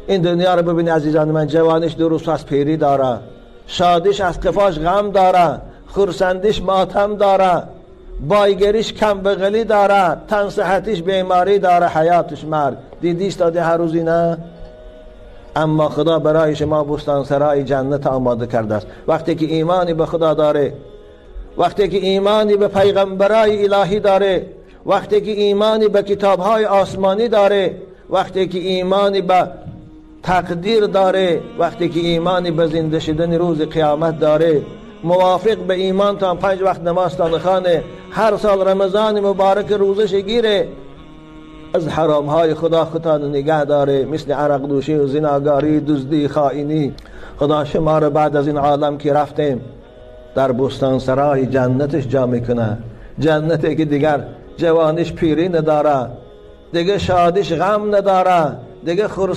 این دنیا رو ببینی عزیزان من، جوانش 2 روز پس پیری داره، شادیش از قفاش غم داره، خرسندیش ماتم داره، بایگریش کم بغلی داره، تن صحتیش بیماری داره، حیاتش مرگ. دیدیش داده هر روزی نه؟ اما خدا برای شما بستان سرای جنت آماده کرده است. وقتی که ایمانی به خدا داره، وقتی که ایمانی به پیغمبرای الهی داره، وقتی که ایمانی به کتابهای آسمانی داره، وقتی که ایمانی به تقدیر داره، وقتی که ایمانی به زنده شدن روز قیامت داره، موافق به ایمان تان 5 وقت نماز تان خانه، هر سال رمضان مبارک روزش گیره، از حرام های خدا خودتان نگه داره، مثل عرق دوشی و زناگاری، دزدی، خائنی. خدا شما رو بعد از این عالم که رفتیم در بستان سرای جنتش جا میکنه. جنتی که دیگر جوانش پیری نداره، دیگه شادیش غم نداره، دیگه خرس